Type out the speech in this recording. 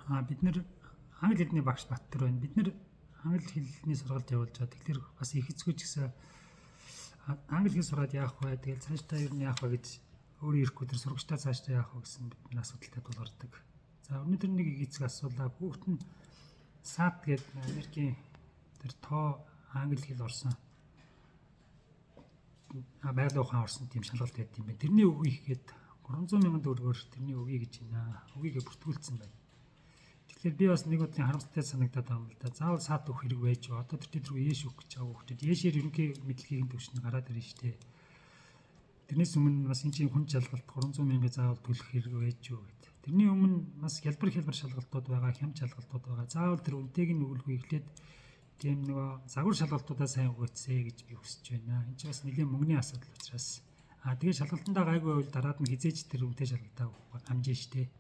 Бид нэр англи хэлний багш Баттар байна. Бид нэр англи хэлний сургалт явуулж байгаа. Тэгэхээр бас их эцгүй ч гэсэн англи хэл сураад яах вэ? Тэгэл цаашдаа ер нь яах вэ гэж өөрөө ирэхгүй тэр сурагчдаа цаашдаа яах вэ гэсэн бидний асуудалтай тулгардаг. За, өнөөдөр нэг их эцэг асуулаа. Хүүхэд нь SAT гэдэг Америкийн тэр тоо англи хэл орсон байгалийн ухаан орсон тийм шалгалт байдаг юм байна. Тэрний өгье ихэд 300 мянган төгрөгөөр тэрний өгье гэж байна. Өгьегээ бүртгүүлсэн байна. Тэгэхээр би бас нэг удын харамсалтай санагдаад байгаа юм л да. Заавал SAT өгөх хэрэг байж юу? Одоо тэр рүү ээш өгөх гэж байгаа хүүхдүүд. Ээшээр ерөнхий мэдлэгийн түвшинд гараад ирнэ шүү дээ. Тэрнээс өмнө бас энэ чинь хүн шалгалт 300 мянга заавал төлөх хэрэг байж юу гэд. Тэрний өмнө бас хялбар хялбар шалгалтууд байгаа, хямд шалгалтууд байгаа. Заавал тэр үнэтэйг нь өгөлгүй, эхлээд тийм нөгөө загвар шалгалтуудаа сайн өгөөцөө гэж би хүсэж байна. Энэ чинь бас нэлээд мөнгөний асуудал учраас. Тэгээ шалгалтандаа гайгүй байвал дараад нь хизээж тэр үнэтэй шалгалтаа амжина штэ.